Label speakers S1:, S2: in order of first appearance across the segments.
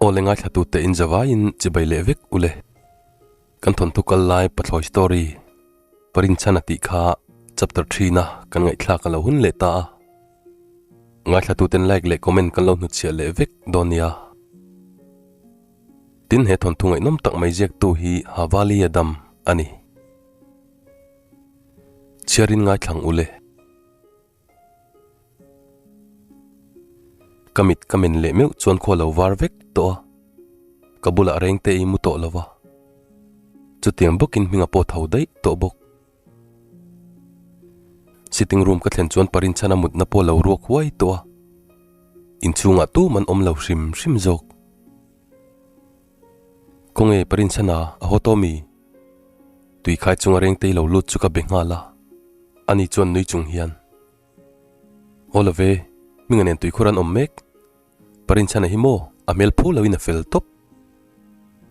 S1: Aw le ngaithla tute in zavaiin chibai leh vek ule. Kan thawnthu kal lai pathlawi story Parinchhana tih kha chapter thina kan ngaihthlak a lo hun leh ta a. Ngaithla tuten like leh comment kan lo hnutchhiah leh vek dawn nia. Tin he thawnthu ngaihnawm tak mai ziaktu hi Havali Adam a ni. Chhiarin ngaithlang ule. Ka mit ka men leh meuh chuan khaw lo var vek tawh a, ka bulah reng te i mu tawh lo va, chutiang bawkin hming a pawh tho daih tawh bawk. Sitting room ka thlen chuan Parinchhana mutna pawh lo ruak huai tawh a, inchhungah tum an awm lo hrim hrim zawk. Khawnge Parinchhana a haw tawh mi? Tuikhai chunga reng te i lo lut chu ka be nghal a. Ani chuan nui chung hian, Aw lo ve, hminga nen tuikhur an awm mek. Parinchhana hi maw a hmel phu loin a fel tawp.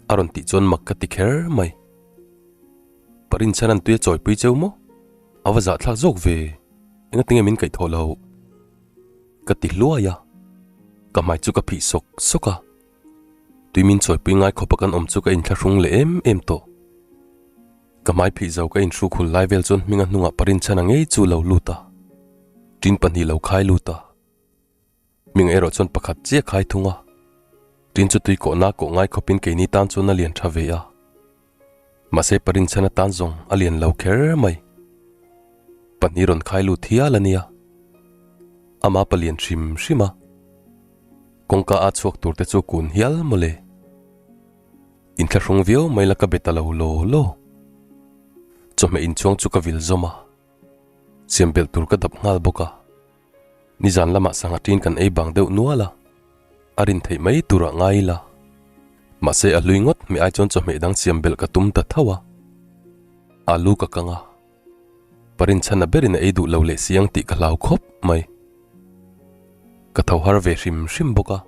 S1: A rawn tih chuan mak ka ti kher mai. Parinchhana'n tui a chawipui cheu maw? A va zahthlak zawk ve, engatinge min kaihthawh loh? Ka ti hluai a, ka hmai chu ka phih sawk sawk a. Tui min chawipui ngai khawpa kan awm chu ka inthlahrung leh em em tawh. Ka hmai phih zo ka inhruk hul lai vel chuan hminga hnungah Parinchhana ngei chu lo lut a, tin pahnih lo khai lut a. Hminga erawh chuan pakhat chiah khai thung a, tin chu tui kawhna kawh ngai khawpin keini tan chuan a lian tha ve a. Mahse Parinchhana tan zawng a lian lo kher mai. Pahnih rawn khai lut hial a nia. Ama palian hrim hrim a, kawngka a chhuak tur te chu kun hial mawle. Inthlahrung viau mai la ka be ta lo law law. Chawhmeh inchhuang chu ka vil zawm a, siam belh tur ka dap nghal bawk a. Nizan lamah sangha ṭin kan ei bang deuh nual a, a rin theih mai turah ngai ila. Mahse a hlui ngawt hmeh ai chuan chawhmeh dang siam belh ka tum ta tho a. Alu ka kang a, Parinchhana berin a ei duh lo leh siang tih ka hlau khawp mai. Ka tho har ve hrim hrim bawk a,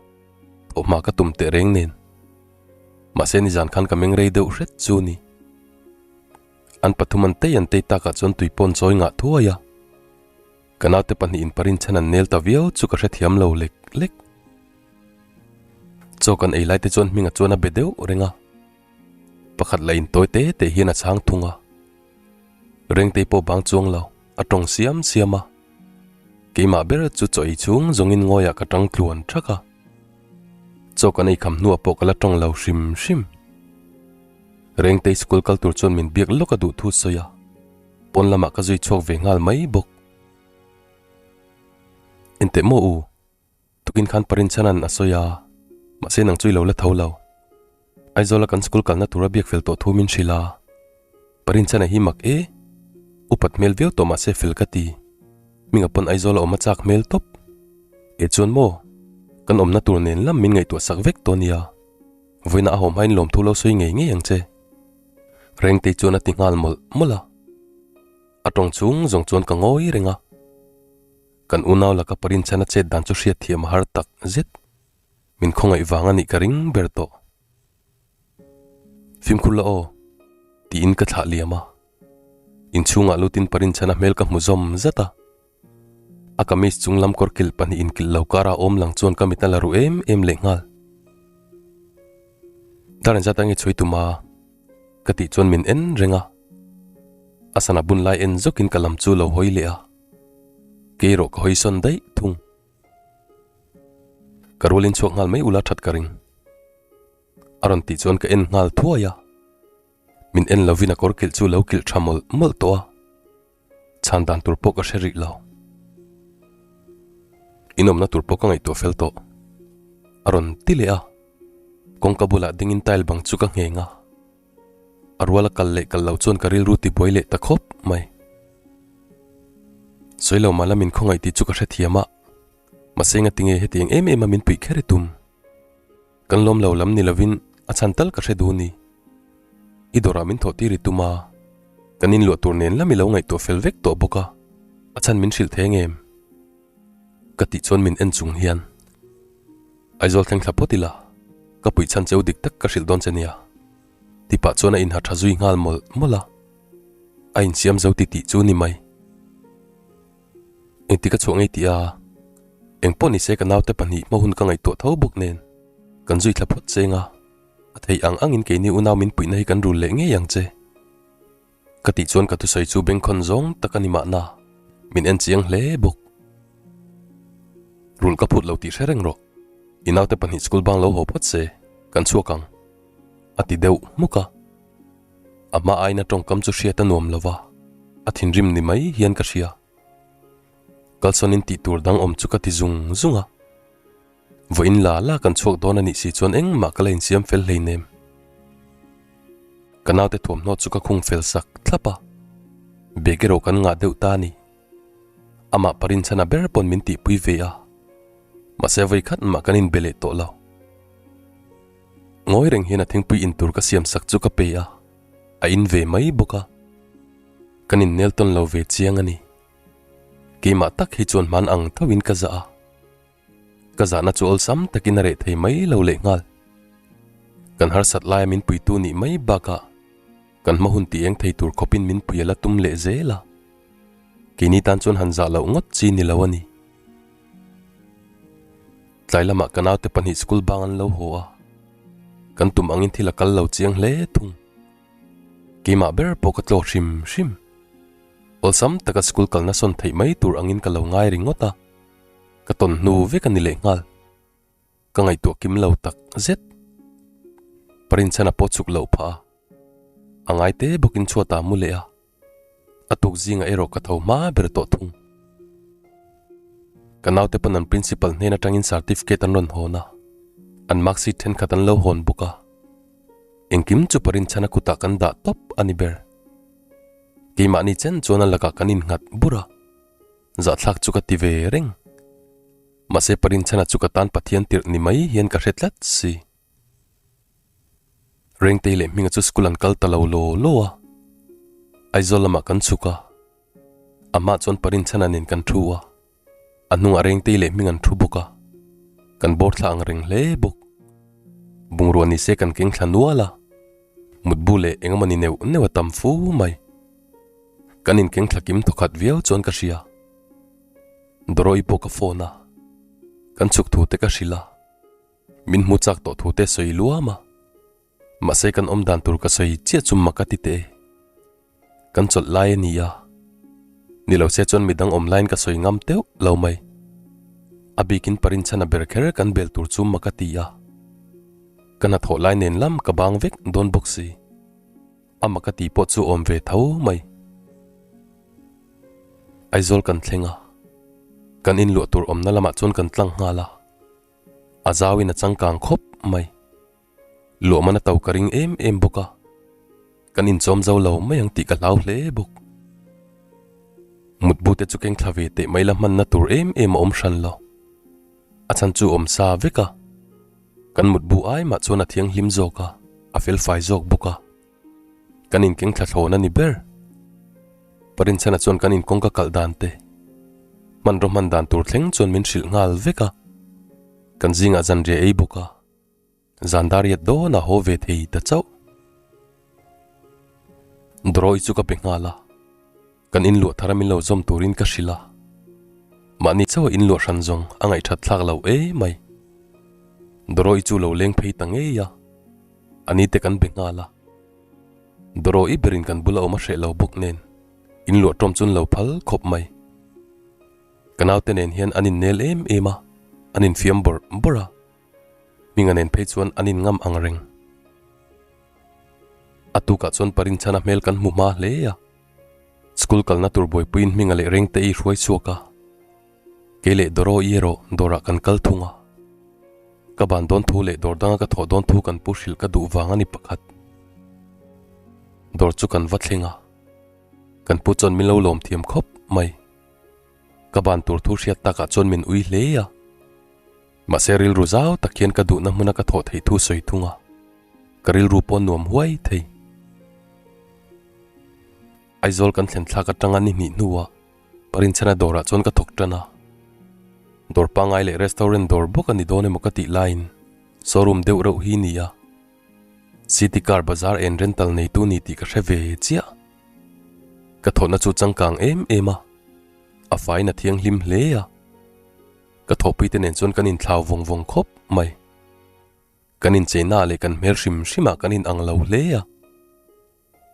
S1: thawhhma ka tum teh reng nen. Mahse nizan khan ka meng rei deuh hret chu ni. An pathum an tei an tei takah chuan tui pawn chawi ngah thuai a. Ka naute pahnihin Parinchhan an nel ta viau chu ka hrethiam lo lek lek. Chaw kan ei lai te chuan hminga chuan a be deuh reng a. Pakhat la intawi te te hian a chhang thung a. Rengtei pawh bang chuang lo, a tawng siam siam a. Keimah ber chu chaw ei chhung zawngin ngawiah ka tang tluan thak a. Chaw kan ei kham hnuah pawh ka la tawng lo hrim hrim. Rengtei school kal tur chuan min biak lawk a duh thu sawi a, pawn lamah ka zui chhuak ve nghal mai bawk. Enteh maw u? Tukin khan Parinchhanan a sawi a, mahse nang chu i lo la tho lo. Aizawla kan school kalna tura biak fel tawh thu min hrilh a. Parinchhana hi mak e, upat hmel viau tawh mahse fel ka ti. Hminga pawn Aizawla awm a chak hmel tawp. E chuan maw, kan awmna tur nen lam min ngaihtuah sak vek tawh nia. Vawiina a hawm hain lawmthu lo sawi ngei ngei ang che. Rengtei chuan a ti nghal mawlh mawlh a. A tawng chung zawng chuan ka ngawi reng a. Kan unau laka Parinchhana chet dan chu hriat thiam a har tak zet. Min khawngaih vang a nih ka ring ber tawh. Fimkhur la aw, tiin ka thlah liam a. Inchhungah lutin Parinchhana hmel ka hmu zawm zat a. A kamis chung lam kawr kilh pahnih inkilh lo kara awm lang chuan ka mit a la ru em em leh nghal. Dar engzat ange chhui tum a? Ka tih chuan min en reng a. A sana bun lai en zawkin ka lam chu lo hawi leh a. Kei erawh ka hawi sawn daih thung. Ka rualin chhuak nghal mai ula that ka ring. A rawn tih chuan ka en nghal thuai a. Min en lovin a kawr kilh chu lo kilh tha mawlh mawlh tawh a. Chhan dan tur pawh ka hre rih lo. Inawmna tur pawh ka ngaihtuah fel tawh. A rawn ti leh a. Kawngka bulah dingin tile bang chu ka ngheng a. A ruala kal leh kal lo chuan ka rilru ti buai leh ta khawp mai. Sawi lo mah la min khawngaih tih chu ka hrethiam a, mahse ngatinge hetiang em em a min puih kher i tum? Kan lawm lo lam ni lovin a chhan tal ka hre duh ni. I dawrah min thawh tir i tum a, Kan inluah tur nen lam i lo ngaihtuah fel vek tawh bawk a, a chhan min hrilh thei ngem? Ka tih chuan min en chung hian, Aizawl thleng thla phawt ila, ka puih chhan cheu dik tak ka hrilh dawn che nia. Ti pah chuan a inha tha zui nghal mawlh mawlh a, a insiam zo ti tih chu ni mai. Engtik a chhuah ngei tih a, engpawh nise ka naute pahnih hma hun ka ngaihtuah tho bawk nen, kan zui thla phawt cheng a, a theih ang angin keini unau min puihna hi kan rul leh ngei ang che. Ka tih chuan ka thusawi chu bengkhawn zawng tak a ni mahna, min en chiang hle bawk. Rul ka phut lo tih hre reng rawh, i naute pahnih school bang lo haw phawt se, kan chhuak ang, a ti deuh hmuk a. A hma aina tawngkam chu hriat a nuam lo va, a thinrim ni mai hian ka hria. Kalsawnin tih tur dang awm chu ka ti zung zung a. Vawiin la la kan chhuak dawn a nih si chuan engmah ka la insiam fel hleinem. Ka naute thuamhnaw chu ka khung fel sak thlap a, bag erawh kan ngah deuh ta a ni. Amah Parinchhana ber pawn min tihpui ve a, mahse vawi khat mah kan inbe leh tawh lo. Ngawi reng hian a thingpui in tur ka siam sak chu ka pe a, a in ve mai bawk a. Kan innel tawn lo ve chiang a ni. Keimah tak hi chuan hman ang tho in ka zah a. Ka zahna chu awlsam takin a reh thei mai lo leh nghal. Kan harsat laia min puitu nih mai bakah kan hma hun ti eng thei tur khawpin min pui a la tum leh zel a. Keini tan chuan han zah loh ngawt chi ni lo a ni. Tlai lamah ka naute pahnih school bang an lo haw a, kan tum angin thil a kal lo chiang hle thung. Keimah ber pawh ka tlaw hrim hrim. Awlsam taka school kalna sawn theih mai tur angin ka lo ngai ringawt a, ka tawn hnu vek a ni leh nghal. Ka ngaihtuah kim lo tak zet. Parinchhana pawh chuk loh phah a, a ngai te bawkin chhuatah mu leh a. A tuk zingah erawh ka tho hma ber tawh thung. Ka naute pawn an principal hnen atangin certificate an rawn hawn a, an mark sheet thenkhat an lo hawn bawk a. Engkim chu Parinchhana kutah kan dah tawp a ni ber. Keimahni chen chuan a lakah kan innghat bur a, zahthlak chu ka ti ve reng. Mahse Parinchhana chu ka tan Pathian tirh ni mai hian ka hre tlat si. Rengtei leh Hminga chu school an kal ta lo law law a, Aizawl lamah kan chhuk a, a hmaah chuan Parinchhana nen kan thu a, a hnungah Rengtei leh Hming an thu bawk a, kan bawr thla ang reng hle bawk. Bungrua ni se kan keng thla nual a, mutbu leh engemawni neuh neuh a tam fu mai. Kan inkeng thla kim thawkhat viau chuan ka hria. Dawrawi pawh ka phone a, kan chhuk thu te ka hrilh a. Min hmu chak tawh thu te sawi luam a, mahse kan awm dan tur ka sawi chiah chu mak a ti teh e. Kan chawlh lai a ni a, ni lo se chuan midang awm laiin ka sawi ngam teuh lo mai. A bikin Parinchhana ber kher kan bel tur chu mak a ti a, ka hnathawh lai nen lam ka bang vek dawn bawk si. A mak a ti pawh chu awm ve tho mai. Aizawl kan thleng a, kan inluah tur awmna lamah chuan kan tlang nghal a. A zauin a changkang khawp mai. Luahman a to ka ring em em bawk a, kan inchawm zo lo mai ang tih ka hlau hle bawk. Mutbu te chu keng thla ve teh mai la hmanna tur em em a awm hran lo. A chhan chu awm sa vek a, kan mutbu ai mah chuan a thianghlim zawk a, a felfai zawk bawk a. Kan inkeng thla thlawn a ni ber. Parinchhana chuan kan inkawngka kalh dan te, hmanraw hman dan tur thleng chuan min hrilh nghal vek a. Kan zingah zanriah ei bawk a, zan dariat dawn a haw ve thei ta chauh. Dawrawi chu ka pe nghal a, kan inluah thar a min lo zawm turin ka hrilh a. Mahni chauha inluah hran zawng a ngaihthat thlak lo emai. Dawrawi chu lo leng phei ta ngei a. A ni te kan be nghal a, Dawrawi berin kan bula awm a hreh lo bawk nen in luah tawm chun lo phal khawp mai. Ka naute nen hian an innel em em a, an infiam bawrh bawrh a, Hminga nen phei chuan an inngam ang reng. A tukah chuan Parinchhana hmel kan hmu hma hle a, school kalna tur buaipuiin Hminga leh Rengte i hruai chhuak a, Kei leh Doro-i erawh dawrah kan kal thung a. Ka ban dawn thu leh dawr danga ka thawh dawn thu kan pu hrilh ka duh vang a ni pakhat. Dawr chu kan va thleng a, kan pu chuan min lo lawm thiam khawp mai. Ka ban tur thu hriat takah chuan min ui hle a. Mahse rilru zau tak hian ka duhna hmuna ka thawh theih thu sawi thung a, ka rilru pawh nuam huai thei. Aizawl kan thlen thlak atanga ni hnih hnuah Parinchhana dawrah chuan ka thawk tan a. Dawr pangngai leh restaurant dawr bawk a ni dawn emaw ka tih laiin showroom deuh reuh hi ni a. City Car Bazaar en rental neitu ni tih ka hre ve chiah. Ka thawhna chu changkang em em a, a faiin a thianghlim hle a. Ka thawhpuite nen chuan kan inthlau vawng vawng khawp mai. Kan incheina leh kan hmel hrim hrimah kan inang lo hle a.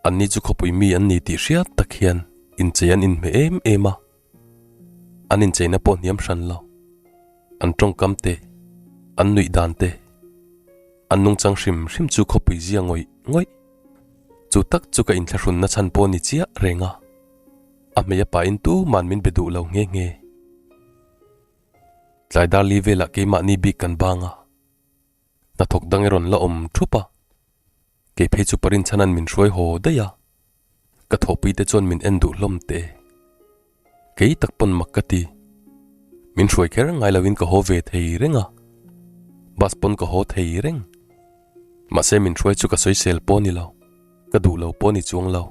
S1: Anni chu khawpui mi an ni tih hriat tak hian inchei an inhmeh em em a. An incheina pawh hniam hran lo. An tawngkam te, an nuih dan te, an nungchang hrim hrim chu khawpui zia ngawih ngawih. Chu tak chu ka inthlahrunna chhan pawh ni chiah reng a. A hmei a pahin tuman min be duh lo nghe nghe. Tlai dar li velah keimahni bik kan bang a. Hnathawk dang i rawn la awm thup a, kei phei chu Parinchhana'n min hruai haw daih a, ka thawhpui te chuan min en duh hlawm teh. Kei tak pawn mak ka ti. Min hruai kher ngai loin ka haw ve thei reng a, bus pawn ka haw thei reng. Mahse min hruai chu ka sawisel pawh ni lo, ka duh lo pawh ni chuang lo.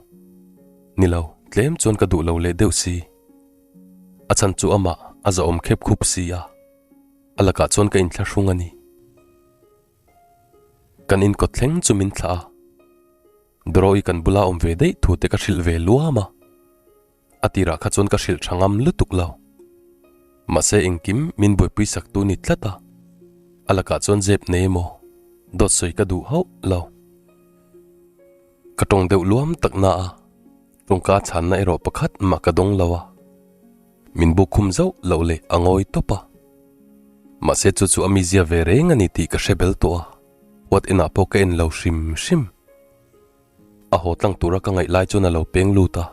S1: Ni lo, tlem chuan ka duh lo leh deuh si. A chhan chu amah a zahawm khep khup si a. A lakah chuan ka inthlahrung a ni. Kan inkawt thleng chu min thlah a. Doro-i kan bula awm ve daih thu te ka hrilh ve luam a. A tirah kha chuan ka hrilh tha ngam lutuk lo. Mahse engkim min buaipui sak tu ni tlat a. A lakah chuan zep nei emaw dawt sawi ka duh hauh lo. Ka tawng deuh luam tak na a, tawngka chhanna erawh pakhat mah ka dawng lo a. Min buk khum zauh loh leh a ngawi tawp a. Mahse chu chu a mizia ve reng a ni tih ka hre bel tawh a, huat enah pawh ka en lo hrim hrim. A haw tlang tura ka ngaih lai chuan a lo peng lut a.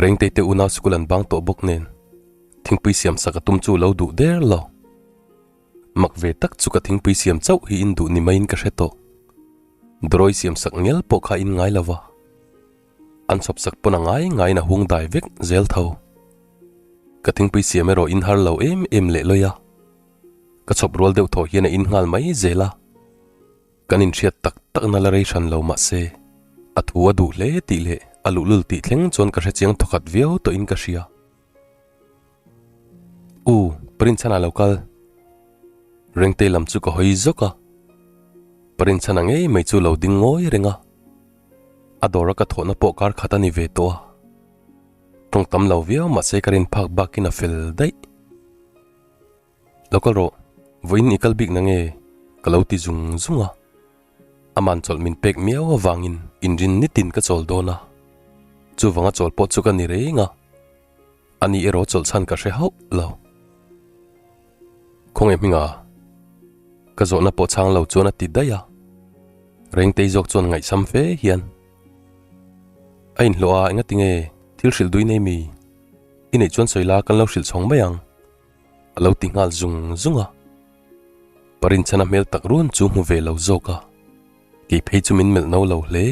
S1: Rengtei te unau sikul an bang tawh bawk nen thingpui siam sak a tum chu lo duh der lo. Mak ve tak chu ka thingpui siam chauh hi in duh ni maiin ka hre tawh. Dawrawi siam sak ngial pawh kha in ngai lo va. An chhawp sak pawn a ngai ngaiin a hung dai vek zel tho. Ka thingpui siam erawh in har lo em em leh lawi a. Ka chhawp rual deuh thaw hian a in nghal mai zel a. Kan inhriat tak tak na la rei hran lo mah se, a thu a duh hle tih leh a luhlul tih thleng chuan ka hrechiang thawkhat viau tawhin ka hria. U, Parinchhana lo kal. Rengtei lam chu ka hawi zawk a. Parinchhana ngei mai chu lo ding ngawi reng a. A dawra ka thawhna pawh kar khat a ni ve tawh a. Tawng tam lo viau mahse ka rin phak bakin a fel daih. Lo kal rawh, vawiin i kal bik na nge? Ka lo ti zung zung a. Aman chawlh min pek miau avangin inrin nitin ka chawl dawn a. Chuvanga chawl pawh chu ka ni reng a. Ani erawh chawlh chhan ka hre hauh lo. Khawnge hminga? Ka zawhna pawh chhang lo chuan a ti daih a. Rengtei zawk chuan ngaihsam fe hian, A inhlawh a, enga tinge thil hrilh dui nei mi? I neih chuan sawi la kan lo hrilh chhawng mai ang, a lo ti nghal zung zung a. Parinchhana hmel tak run chu hmu ve lo zawk a, kei phei chu min melh no lo hle.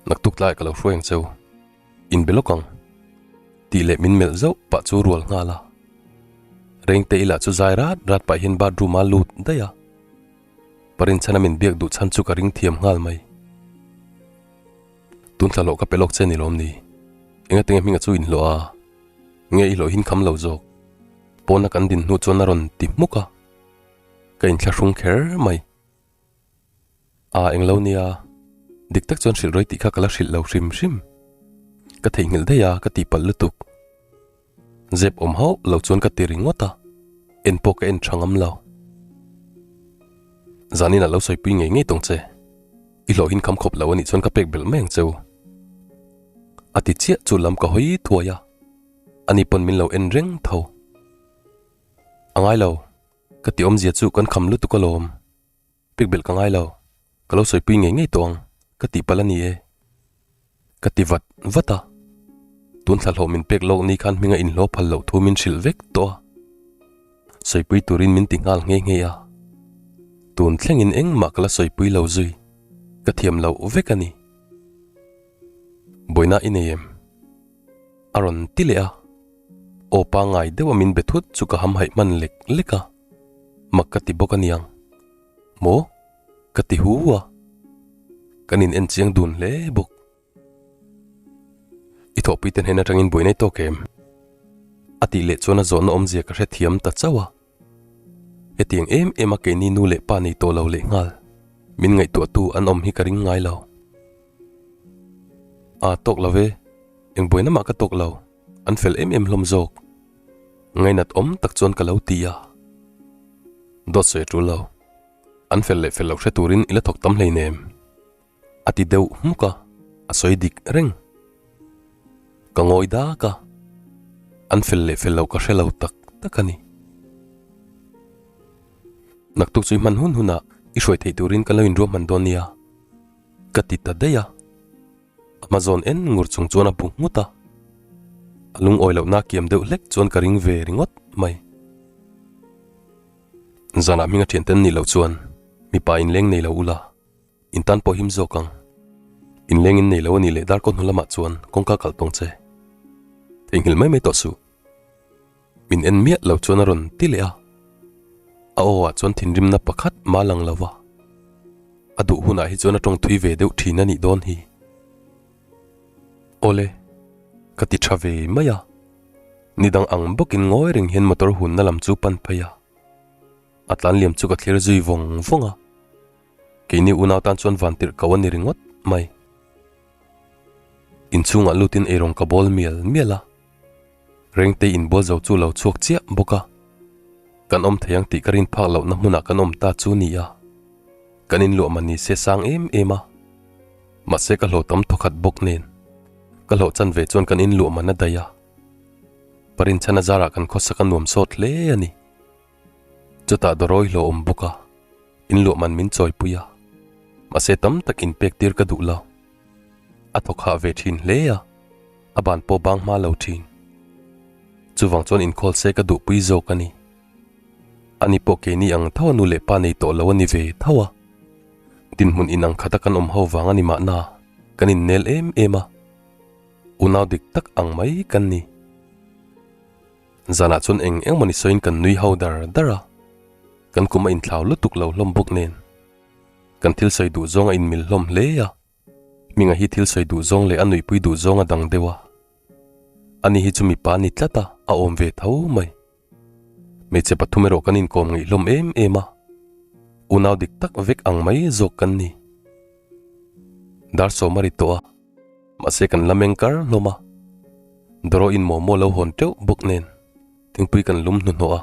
S1: Naktuk tlaiah ka lo hruai ang cheu. Inbe lawk ang. Tih leh min melh zauh pah chu rual nghal a. Rengte ila chu zai rat rat pah hian bathroom a lut daih a. Parinchhana min biak duh chhan chu ka ring thiam nghal mai. Tun thla hlawh ka pe lawk che ni lawm ni? Engatinge hminga chu inhlawh a? Nge i hlawh hin kham lo zawk? Pawna kan din hnu chuan a rawn ti hmuk a. Ka inthlahrung kher mai. A englo nia, dik tak chuan hrilh rawih tih kha ka la hrilh lo hrim hrim. Ka theihnghilh daih a, ka tihpalh lutuk. Zep awm hauh lo chuan ka ti ringawt a, en pawh ka en tha ngam lo. Zanin ah lo sawipui ngei ngei tawng che, i hlawhin kham khawp lo anih chuan ka pek belh mai ang cheu. A ti chiah chu lam ka hawi thuai a, ani pawn min lo en reng tho. A ngai lo, ka ti awmzia chu kan kham lutuk alawm. Pek belh ka ngai lo, ka lo sawipui ngei ngei tawh ang, ka tih palh a ni e. Ka ti vat vat a, tun thla hlawh min pek lawk ni khan hminga inhlawh phal loh thu min hrilh vek tawh a, sawipui turin min ti nghal nghe nghe a, tun thlengin engmah ka la sawipui lo zui, ka thiam loh vek a ni. Buaina i nei em? A rawn ti leh a, aw pangngai deuha min be thut chu ka hamhaih hman lek lek a. Mak ka ti bawk aniang. Maw? Ka ti hu a. Kan in en chiang dun hle bawk. thawhpuite hnen atangin buaina i tawk em? A tih leh chuan a zawhna awmzia ka hrethiam ta chauh a. Hetiang em em a keini nu leh pa nei tawh lo leh nghal min ngaihtuahtu an awm hi ka ring ngai lo. A tawk lo ve, eng buaina mah ka tawk lo, an fel em em hlawm zawk. Ngainat awm tak chuan ka lo ti a. Dawt sawi a tul lo. An fel leh fel lo hre turin i la thawk tam hleinem. A ti deuh hmuk a, a sawi dik reng. Ka ngawi dak a, an fel leh fel loh ka hre lo tak tak a ni. Naktuk chu i hman hun hunah i hruai theih turin kan lo inruahman dawn nia, ka ti ta daih a. A hma zawn en ngur chung chuan a bu nghut a, a lungawi lohna kiam deuh hlek chuan ka ring ve ringawt mai. Zanah hminga thianten nih loh chuan mipa inleng nei lo ula. In tan pawh him zawk ang. In leng in nei lo a nih leh darkaw hnu lamah chuan kawngka kalh tawng che. Theihnghilh mai mai tawh suh. Min en miah lo chuan a rawn ti leh a. A aw ah chuan thinrimna pakhat mah lang lo va. A duh hunah hi chuan a tawng thui ve deuh thin a nih dawn hi. Awle, ka ti tha ve mai a. Nidang ang bawkin ngawi reng hian motor hunna lam chu pan phei a. A tlan liam chu ka thlir zui vawng vawng a. Keini unau tan chuan van tirh ko a ni ringawt mai. Inchhungah lutin eirawng ka bawl mial mial a, Rengtei inbual zo chu lo chhuak chiah bawk a. Kan awm thei ang tih ka rin phak lohna hmunah kan awm ta chu ni a, kan inluah man ni se sang em em a. Mahse ka hlawh tam thawkhat bawk nen, ka hlawh chan ve chuan kan inluah man a daih a. Parinchhana zarah kan khawsak a nuam sawt hle a ni. Chutah dawrawi hlawh awm bawk a, in luah man min chawipui a, mahse tam tak in pek tir ka duh lo. A thawk hah ve thin hle a, a ban pawh bang hma lo thin. Chuvang chuan inkhawl se ka duhpui zawk a ni. Ani pawh keini ang tho a nu leh pa nei tawh lo a ni ve tho a. Dinhmun inang khata kan awm ho vang a ni mahna, kan innel em em a. Unau dik tak ang mai kan ni. Zanah chuan eng eng mawni sawiin kan nui ho dar dar a, kan kum a inthlau lutuk lo hlawm bawk nen. Kan thil sawi duh zawng a inmil hlawm hle a, Hminga hi thil sawi duh zawng leh a nuihpui duh zawng a dang deuh a. Ani hi chu mipa a ni tlat a, a awm ve tho mai. Hmeichhe pathum erawh kan inkawm ngeih hlawm em em a, unau dik tak vek ang mai zawk kan ni. Dar sawm a ri tawh a. Mahse kan la meng kar hlawm a, Doro in momo lo hawn teuh bawk nen thingpui kan lum hnuhnawh a,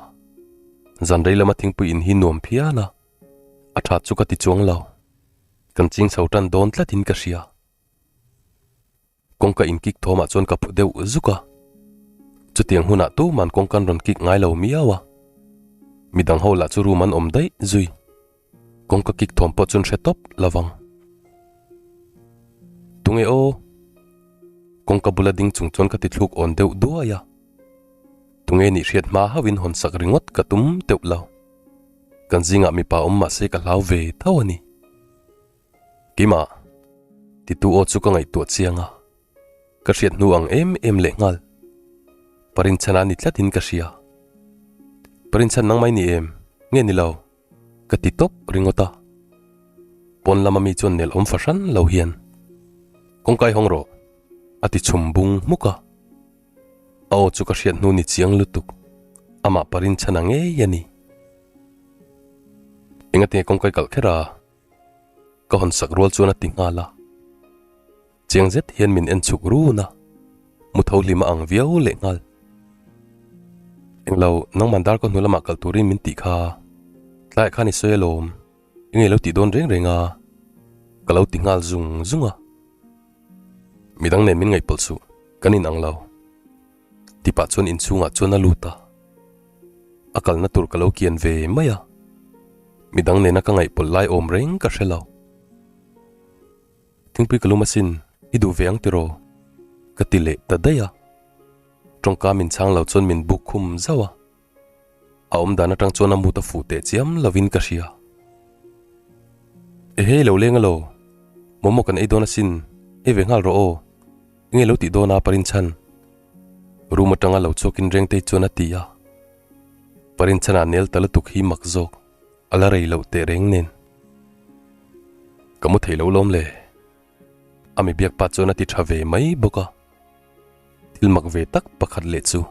S1: zan rei lama thingpui in hi nuam phian a, a tha chu ka ti chuang lo, kan ching chho tan dawn tlat in ka hria. Kawngka in kik thawmah chuan ka phu deuh zuk a, chutiang hunah tuman kawngka an rawn kik ngai lo miau a, midang ho lah chu room an awm daih zui. Kawngka kik thawm pawh chuan hre tawp lo vang. Tunge aw? Kawngka bula ding chung chuan ka ti thluk awn deuh duai a. Tunge nih hriat hma hauhin hawn sak ringawt ka tum teuh lo. Kan zingah mipa awm mahse ka hlau ve tho a ni. Keimah, titu aw chu ka ngaihtuah chiang a. Ka hriat hnu ang em em leh nghal. Parinchhan a ni tlatin ka hria. Parinchhan nang mai ni em? Nge ni lo? Ka ti tawp ringawt a. Pawn lama mi chuan nel awm fahran lo hian, Kawngkai hawng rawh, a ti chhum bung hmuk a. A aw chu ka hriat hnu ni chiang lutuk, amah Parinchhan a ngei a ni. Engatinge kawngkai kalh kher a? Ka hawn sak rual chuan a ti nghal a. Chiang zet hian min en chhuk run a, mu tho hlim a ang viau leh nghal. Englo, nangman dar ka hnu lamah kal turin min tih kha, tlaiah khan i sawi alawm, enge lo tih dawn reng reng a, ka lo ti nghal zung zung a. Midang nen min ngaihpawlh suh, kan inang lo. Tipah chuan inchhungah chuan a lut a, a kalna tur ka lo kian ve mai a, midang nena ka ngaihpawlh lai awm reng ka hre lo. Thingpui ka lum asin, i duh ve ang tiraw? Ka ti leh ta daih a. Tawngka min chhang lo chuan min buk khum zauh a. A awm dan atang chuan a mut a fuh teh chiam lovin ka hria. Ehei lo leng alo, momo kan ei dawn asin, ei ve nghal rawh aw, enge lo tih dawn a Parinchhan? Room atanga lo chhuakin Rengtei chuan a ti a. Parinchhana nel ta lutuk hi mak zawk. A la rei loh teh reng nen. Ka mu thei lo lawm le. A mi biak pa chuan a ti tha ve mai bawk a. Thil mak ve tak pakhat leh chu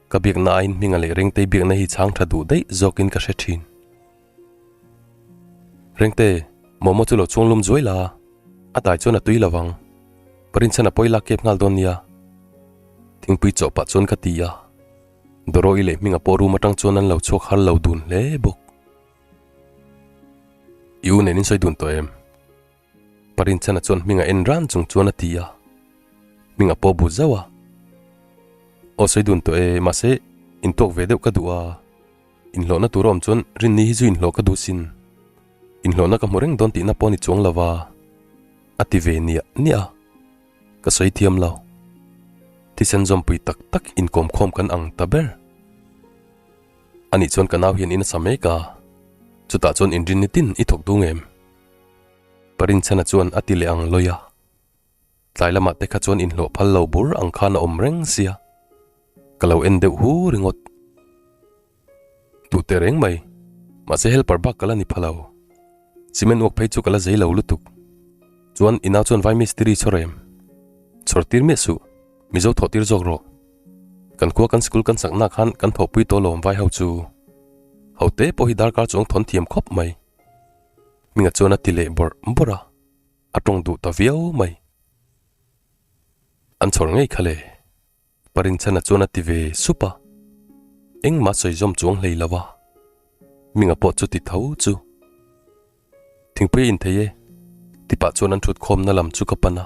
S1: ka biakna aiin hminga leh Rengtei biakna hi chhang tha duh daih zawkin ka hre thin. Rengte, momo chu lo chhuang lum zuai la, a dai chuan a tui lo vang. Parinchhan a pawi lak kep nghal dawn nia. Thingpui chawh pah chuan ka ti a. Doro-i leh hminga pawh room atang chuan an lo chhuak har lo dun hle bawk. I u nen in sawi dun tawh em? Parinchhana chuan hminga en ran chung chuan a ti a. Hminga pawh bu zauh a. Aw sawi dun tawh e, mahse intuak ve deuh ka duh a. Inhlawhna tur a awm chuan rinni hi chu inhlawh ka duh sin. Inhlawhna ka hmu reng dawn tihna pawh a ni chuang lo va, a ti ve niah niah a. Ka sawi thiam lo. Thisen zawmpui tak tak inkawmkhawm kan ang ta ber. Anih chuan ka nau hian in a sa mek a, chutah chuan inrinni tin i thawk dung em? Parinchhana chuan a ti leh ang lawi a. Tlai lamah te kha chuan inhlawh phal lo bur ang khan a awm reng sia. Ka lo en deuh hu ringawt. Duh teh reng mai, mahse helper bak ka la ni pha lo. Cement uak phei chu ka la zei lo lutuk. Chuan i nau chuan vai mistiri chhawr em? Chhawr tir miah suh, Mizo thawh tir zawk rawh. Kan khua kan sikul kan sakna khan kan thawhpui tawh lawm vai ho chu. Ho te pawh hi darkar chuang thawn thiam khawp mai. Hminga chuan a ti leh bawrh bawrh a, a tawng duh ta viau mai. An chhawr ngei kha le. Parinchhana chuan a ti ve sup a, engmah sawi zawm chuang hlei lo a. Hminga pawh chu ti tho chu. Thingpui a inthei e, ti pah chuan an thut khawmna lam chu ka pan a,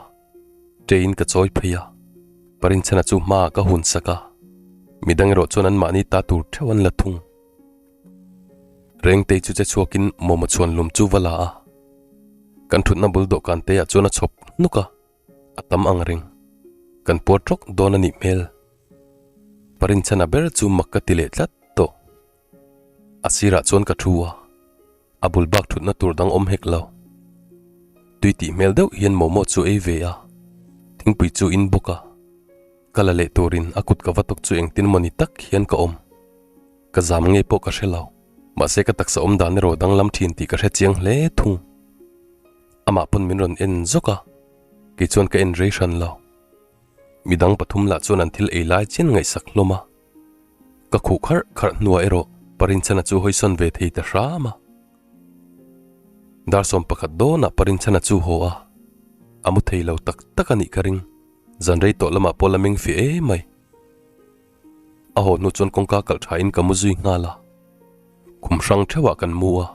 S1: ṭeiin ka chawi phei a, Parinchhana chu hmaah ka hun sak a, midang erawh chuan anmahni ta tur ṭheuh an la thung. Rengtei chu che chhuakin momo chhuan lum chu va la a, kan ṭhutna bul dawhkan te ah chuan a chhawp hnuk a, a tam ang reng. Kan puar ṭawk dawn a nih hmel. Parinchhana ber chu mak ka ti leh tlat tawh. A sirah chuan ka thu a, a bul bak thutna tur dang awm hek lo. Tui tih hmel deuh hian momo chu ei ve a, thingpui chu in bawk a. Ka la leh turin a kut ka va tawk chu engtin mawni tak hian ka awm. Ka zam ngei pawh ka hre lo, mahse ka taksa awm dan erawh danglam thin tih ka hre chiang hle thung. Amah pawn min rawn en zawk a, kei chuan ka en rei hran lo. Midang pathum lah chuan an thil ei lai chian ngaihsak hlawm a. Ka khuh kharh kharh hnuah erawh Parinchhana chu hawisawn ve thei ta hram a. Dar 11 dawnah Parinchhana chu haw a, a mu thei lo tak tak a nih ka ring. Zan rei tawh lamah pawh la meng fih em mai. A haw hnu chuan kawngka kalh thain ka mu zui nghal a. Khum hrang theuhah kan mu a,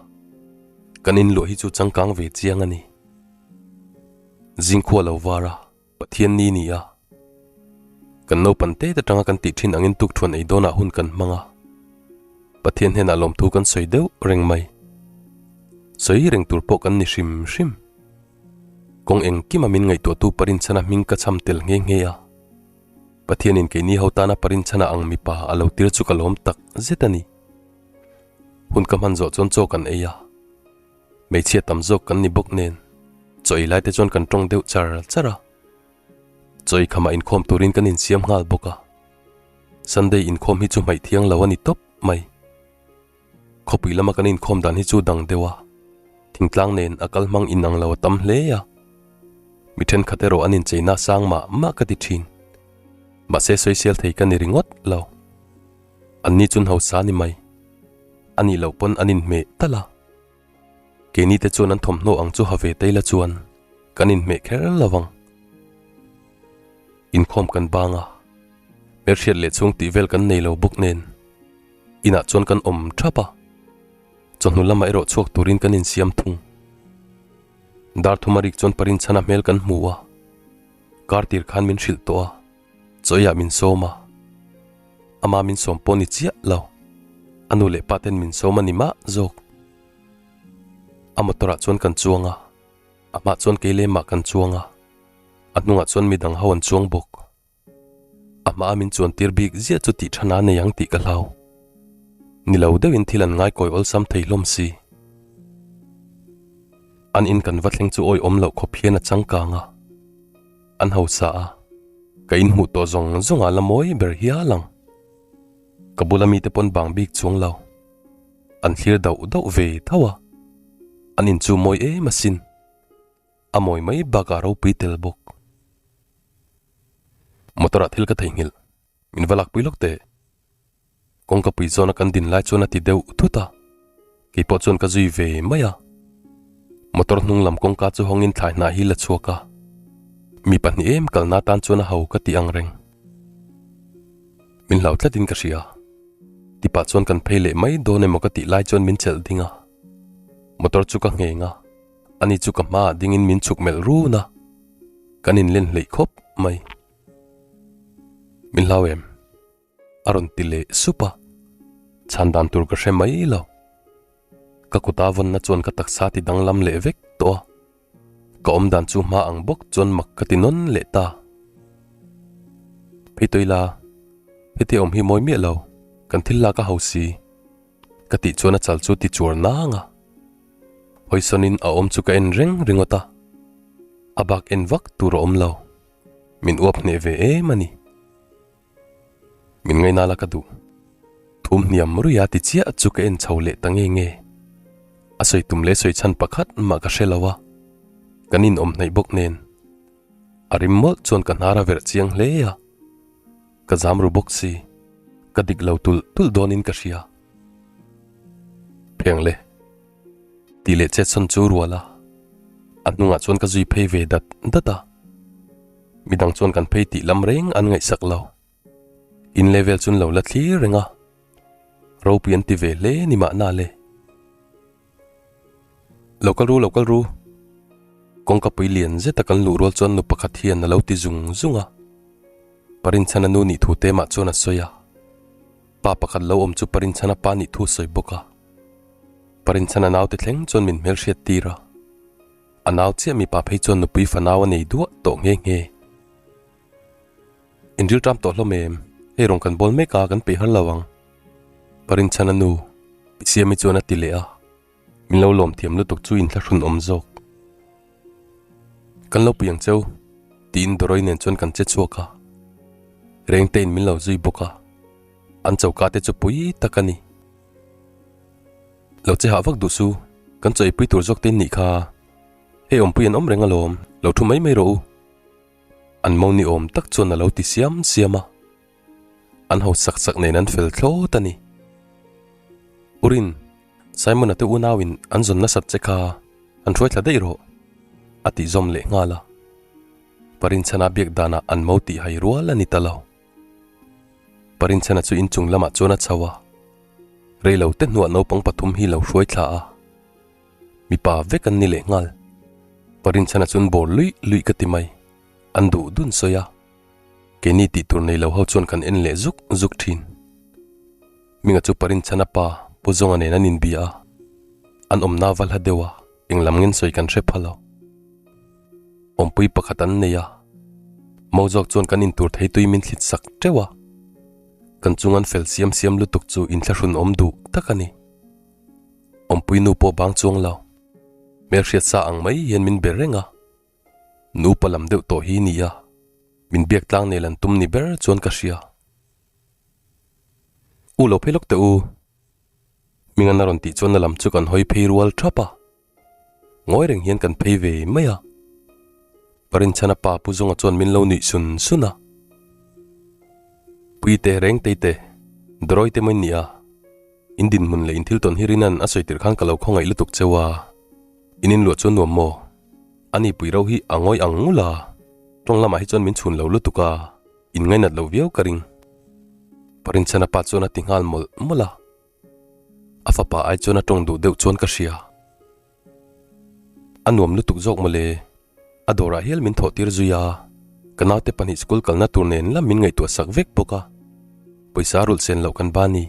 S1: kan inluah hi chu changkang ve chiang a ni. Zingkhua lo var a. Pathian ni ni a, kan naupan te atanga kan tih thin angin tukthuan ei dawnah hun kan hmang a, Pathian hnenah lawmthu kan sawi deuh reng mai. Sawi reng tur pawh kan ni hrim hrim. Kawng engkima min ngaihtuahtu Parinchhana hming ka chham tel nghe nghe a, Pathianin keini ho tana Parinchhana ang mipa a lo tir chu ka lawm tak zet a ni. Hun ka hman zawh chuan chaw kan ei a. Hmeichhia tam zawk kan ni bawk nen chaw ei lai te chuan kan tawng deuh char char a, chaw ei khamah inkhawm turin kan insiam nghal bawk a, Sunday inkhawm hi chu hmaih thiang lo a ni tawp mai. Khawpui lama kan inkhawm dan hi chu dang deuh a, thingtlang nen a kal hmang inang lo a tam hle a, mi thenkhat erawh an incheina sang mah mah ka ti thin, mahse sawisel thei ka ni ringawt lo. Anni chun hausa ni mai. A nih loh pawn an inhmeh talh a. Keini te chuan an thawmhnaw ang chu ha ve teila chuan kan inhmeh kher lo vang. Inkhawm kan bang a, hmelhriat leh chhung tih vel kan nei lo bawk nen inah chuan kan awm thap a. Chawhnu lamah erawh chhuak turin kan insiam thung. Dar thuma rik chuan Parinchhana hmel kan hmu a, kar tir khan min hrilh tawh a. Chawiah min sawm a, ama min sawm pawh ni chiah lo, a nu leh pa ten min sawm a ni mah zawk. A motor ah chuan kan chuang a, a hmah chuan kei lemah kan chuang a, a hnungah chuan midang ho an chuang bawk. A hmaa min chuan tir bik ziah chu tih tha na nei ang tih ka hlau. Ni lo deuhin thil an ngaikawi awlsam thei hlawm si. An in kan va thleng chu awihawm loh khawp hian a changkang a. An hausa a, ka inhmuh tawh zawng zawng ah la mawi ber hial ang. Ka bula mite pawn bang bik chuang lo. An thlir dauh dauh ve tho a, an in chu mawi em asin. A mawi mai bakah ropui tel bawk. Motor ah thil ka theihnghilh. Min va lakpui lawk teh. Kawngka pui zawna kan din lai chuan a ti deuh thut a. Kei pawh chuan ka zui ve mai a. Motor hnung lam kawngka chu hawngin thlai hnah hi la chhuak a. Mi pahnih em kalna tan chuan a ho ka ti ang reng. Min hlau tlatin ka hria. Tipah chuan kan phei leh mai dawn emaw ka tih lai chuan min chelh ding a. Motor chu ka ngheng a. Ani chu ka hmaah dingin min chhuk melh run a. Kan inlen hleih khawp mai. Min hlau em? A rawn ti leh sup a. Chhan dan tur ka hre mai lo. Ka kuta vawnna chuan ka taksa ti danglam leh vek tawh a. Ka awm dan chu hma ang bawk chuan mak ka ti nawn leh ta. Phei tawih la, heti awm hi mawi miah lo, kan thil lak a ho si. Ka tih chuan a chal chu ti chuar nang a. Hawisawnin a awm chu ka en reng ringawt a. A bak en vak tur a awm lo. Min uap hneh ve em a ni. Min ngaina la ka duh. Thum hniam ruia ti chiah chu ka en chho leh ta nge nge. A sawi tum leh sawi chhan pakhat mah ka hre lo a. Kan inawm hnaih bawk nen. A rim mawlh chuan ka hnar a verh chiang hle a. Ka zam ru bawk si. Ka dik lo tulh tulh dawnin ka hria. Pheng le. Tih leh chet sawn chu rual a. A hnungah chuan ka zui phei ve dat dat a. Midang chuan kan phei tih lam reng an ngaihsak lo. In level chu an lo la thlir reng a. Ropui an ti ve hle ni mahna le. Lo kal ru, lo kal ru. Kawngka pui lian zeta kan luh rual chuan nu pakhat hian a lo ti zung zung a. Parinchhana nu nih thu te mah chuan a sawi a. Pa pakhat lo awm chu Parinchhana pa nih thu a sawi bawk a. Parinchhana naute thleng chuan min hmelhriat tir a. A nau chiah mipa phei chuan nupui fanau a nei duah tawh nghe nghe. In rilṭam tawh hlawm em? Hei rawn kan bawl mek a, kan peih har lo ang. Parinchhana nu, Pi Siami chuan a ti leh a. Min lo lawm thiam lutuk chu inthlahrun awm zawk. Kan lo pui ang cheu, tiin Dawroi nen chuan kan che chhuak a. Rengtein min lo zui bawk a. An choka te chu pui tak a ni. Lo che hah vak duh su, kan chaw eipui tur zawk te in nih kha. Hei awmpui an awm reng alawm, lo thu mai mai rawh u. An mo ni awm tak chuan a lo ti siam siam a. An ho sak sak nen an fel thlawt a ni. Urin, Simon-a te unauin an zawn nasat che kha an hruai thla daih rawh, a tih zawm leh nghal a. Parinchhana biak danah an mo tih hai rual a ni ta lo. Parinchhana chu inchung lamah chuan a chho a, reilo te hnuah naupang pathum hi lo hruai thla a, mipa vek an ni leh nghal. Parinchhana chuan bawr luih luih ka ti mai, an duh dun sawi a, keini tih tur nei lo ho chuan kan en leh zuk zuk thin. Minga chu Parinchhana pa Pu Zawnga nen an inbia a, an awmna va hla deuh a, englam ngen sawi kan hre pha lo. Awmpui pakhat an nei a, Mo zawk chuan kan intur thei tui min thlit sak teuh a, kan chung an fel siam siam lutuk chu inthlahrun awm duh tak a ni. Awmpui nu pawh bang chuang lo, hmelhriat sa ang mai hian min be reng a, nupa lam deuh tawh hi ni a, min biak tlang nel an tum ni ber chuan ka hria. U lo phei lawk teh u, Hminga'n a rawn tih chuan a lam chu kan hawi phei rual thap a. Ngawi reng hian kan phei ve mai a. Parinchhana pa Pu Zawnga chuan min lo nuih sun sun a. Puite Rengtei te, Dawrawi te mai nia. In dinhmun leh in thil tawn hi Rinan a sawi tirh khan ka lo khawngaih lutuk cheu a. In inluah chuan nuam maw? Ani pui ro hi a ngawi ang ngul a. Tawng lamah hi chuan min chhun lo lutuk a, in ngainat lo viau ka ring. Parinchhana pa chuan a ti nghal mawlh mawlh a. A fapa ai chuan a tawng duh deuh chuan ka hria. A nuam lutuk zawk mawle. A dawrah hial min thawh tir zui a, ka naute pahnih school kalna tur nen lam min ngaihtuah sak vek bawk a. Pawisa rulh sen loh kan ba ni.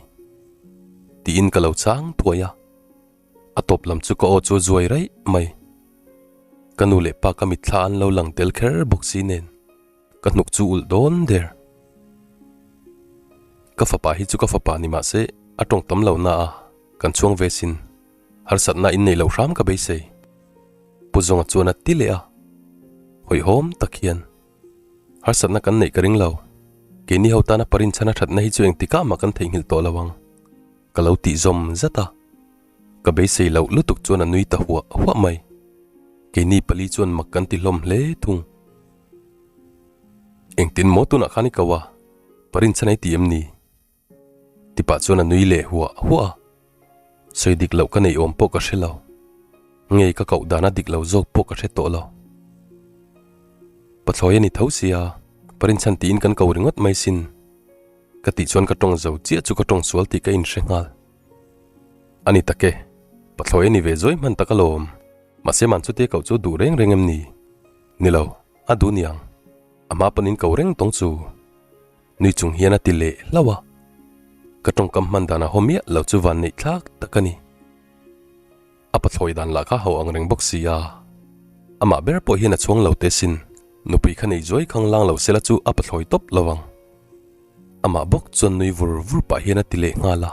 S1: Tiin ka lo chang thuai a. A tawp lam chu ka aw chu a zuai raih mai. Ka nu leh pa ka mitthla an lo lang tel kher bawk si nen. Ka hnuk chu ulh dawn der. Ka fapa hi chu ka fapa ni mahse a tawng tam lo na a, kan chhuang ve sin. Harsatna in nei lo hram ka beisei. Pu Zawnga chuan a ti leh a. Hawihhawm tak hian. Harsatna kan neih ka ring lo. Keini ho tana parinchhana thatna hi chu engtikah mah kan theihnghilh tawh lo ang. Ka lo tih zawm zat a. Ka beisei loh lutuk chuan a nui ta huah huah mai. Keini pali chuan mak kan ti hlawm hle thung. Engtin maw tunah khan i ko a, pa rinchhan ei ti em ni? Ti pah chuan a nui leh huah huah a. Sawi dik loh ka neih awm pawh ka hre lo. Ngei ka koh dan a dik lo zawk pawh ka hre tawh lo. Pathlawi a ni tho sia, pa rinchhan tiin kan ko ringawt mai sin. Ka tih chuan ka tawng zo chiah chu ka tawng sual tih ka inhre nghal. A ni tak e, pathlawi a ni ve zawi hman tak alawm. Mahse man chutia koh chu duh reng reng em ni? Ni lo, a duh niang. A hma pawn in ko reng tawng chu. Nui chung hian a ti leh hlauh a. Ka tawngkam hman dan a haw miah lo chu van neih thlak tak a ni. A pathlawi dan lah kha ho ang reng bawk si a. Amah ber pawh hian a chhuang lo teh sin, nupui kha nei zuai khang lang lo sela chu a pathlawi tawp lo ang. Amah bawk chuan nui vur vur pah hian a ti leh nghal a.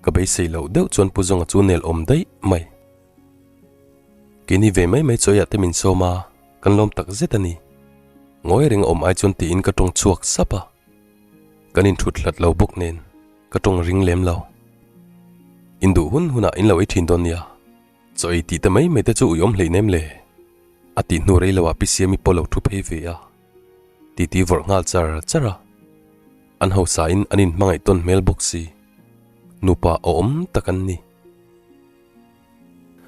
S1: Ka beisei loh deuh chuan Pu Zawnga chu nel awm daih mai. Keini ve mai mai chawiah te min sawm a, kan lawm tak zet a ni. Ngawi reng a awm ai chuan tiin ka tawng chhuak sap a. Kan inthut hlat lo bawk nen ka tawng ring lem lo. In duh hun hunah in lo ei thin dawn nia. Chaw ei tih te mai mai te chu ui awm hlei nem le. A tih hnu rei loah Pi Siami pawh lo thu phei ve a. Titi vawrh nghal char char a. An hausa in an inhmangaih tawn hmel bawk si. Nupa awm tak an ni.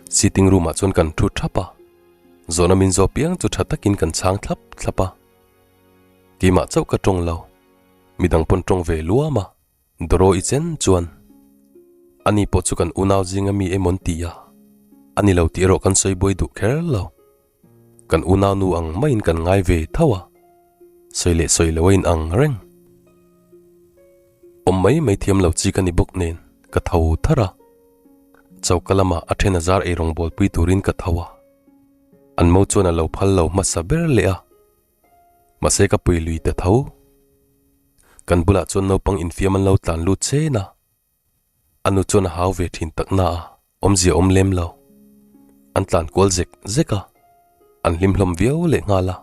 S1: Sitting room ah chuan kan thu thap a, zawhna min zawh piang chu tha takin kan chhang thlap thlap a. Keimah chauh ka tawng lo, midang pawn tawng ve luam a, Doro i chen chuan ani pawh chu kan unau zinga mi emaw an ti a, a ni lo tih erawh kan sawi buai duh kher lo. Kan unau nu ang maiin kan ngai ve tho a, sawi leh sawi lo a in ang reng. Awm mai mai thiam lo chi ka ni bawk nen ka tho thar a. Choka lamah a then a zar eirawng bawlpui turin ka tho a, an mo chuan a lo phal lo hmasa ber leh a, mahse ka pui lui ta tho. Kan bulah chuan naupang infiam an lo tlan lut chen a, a nu chuan a hau ve thin tak na a, awmzia awm lem lo. An tlan kual zek zek a, an hlim hlawm viau leh nghal a,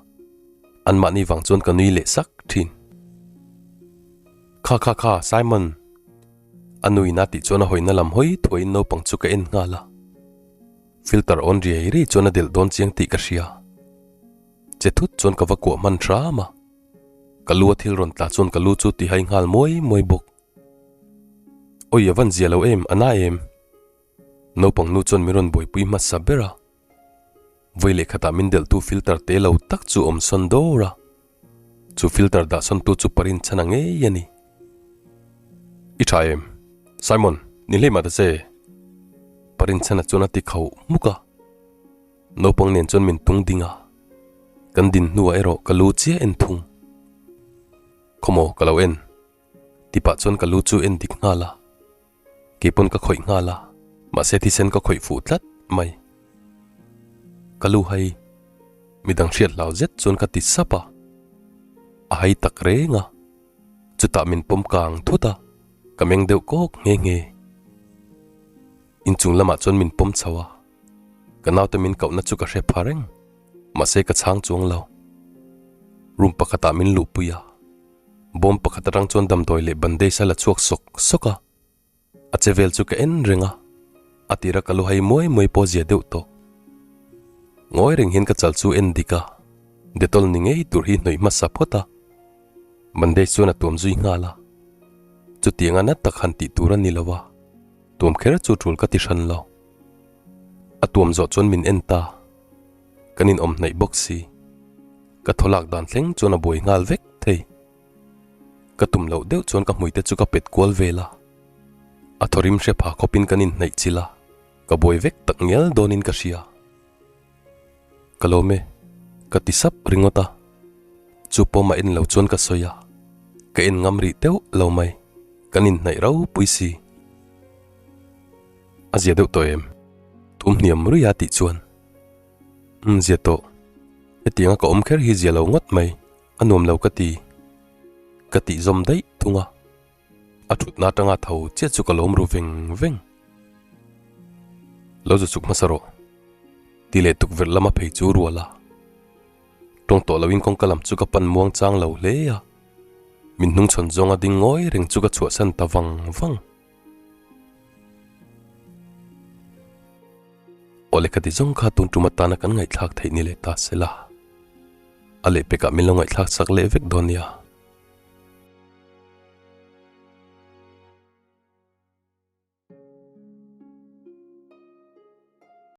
S1: anmahni vang chuan ka nui leh sak thin. Kha kha kha Simon! A nuin a tih chuan a hawina lam hawi thuaiin naupang chu ka en nghal a. Filter on riai riai chuan a delh dawn chiang tih ka hria. Che thut chuan ka va kuah hman hram a. Ka lu a thil rawn tla chuan ka lu chu ti hai nghal muai muai bawk. Awi a van zia lo em, a na em? Naupang nu chuan min rawn buaipui hmasa ber a. Vawi leh khatah min delhtu filter te lo tak chu awm sawn dawr a. Chu filter dah sawn tu chu parin chhan a ngei a ni. I tha em? Simon, ni hlei mah ta che. Parin chhan a chuan a ti khauh hmuk a. Naupang nen chuan min tung ding a. Kan din hnuah erawh ka lu chiah en thung. Khawmaw ka lo en. Ti pah chuan ka lu chu en dik nghal a. Kei pawn ka khawih nghal a, mahse thisen ka khawih fuh tlat mai. Ka lu hai, midang hriat hlau zet chuan ka ti sap a, a hai tak reng a, chutah min pawm kang thut a, ka meng deuh kawk nghe nghe. Inchung lamah chuan min pawm chho a, ka naute min kohna chu ka hre pha reng, mahse ka chhang chuang lo. Room pakhatah min luhpui a. Bawm pakhat atang chuan damdawi leh bandage a la chhuak sawk sawk a, a che vel chu ka en reng a, a tira ka lu hai muai muai pawh zia deuh tawh. Ngawi reng hian ka chal chu en dik a, Dettol ni ngei tur hi hnawih hmasa phawt a, bandage chuan a tuam zui nghal a, chutianga na tak han tih tur a ni lo a, tuam kher chu tul ka ti hran lo. A tuam zawh chuan min en ta, kan inawm hnaih bawk si. Ka thaw lak dan thleng chuan a buai nghal vek thei. Ka tum loh deuh chuan ka hmuite chu ka pet kual vel a. A thaw rim hre pha khawpin kan inhnaih chilh a, ka buai vek tak ngial dawnin ka hria. Ka lawm e, ka ti sap ringawt a. Chu pawm a en lo chuan ka sawi a, ka en ngam rih teuh lo mai, kan inhnaih ropui si. A zia deuh tawh em? Thum hniam ruih a tih chuan. Umm zia tawh. Hetianga ka awm kher hi zia lo ngawt mai, a nuam lo ka ti. Ka tih zawm daih thung a. A thutna atanga tho chiah chu ka lawm ru veng veng. Lo zu chuk hmasa rawh. Ti leh tukverh lama phei chu rual a. Tawng tawh loin kawngka lam chu ka pan muang chang lo hle a. Min hnungchhawn zawnga ding ngawi reng chu ka chhuahsan ta vang vang. Aw lehkha ti zawng kha tun tum atana kan ngaihthlak theih ni leh ta se la. A lehpekah min lo ngaihthlak chak leh vek dawn nia.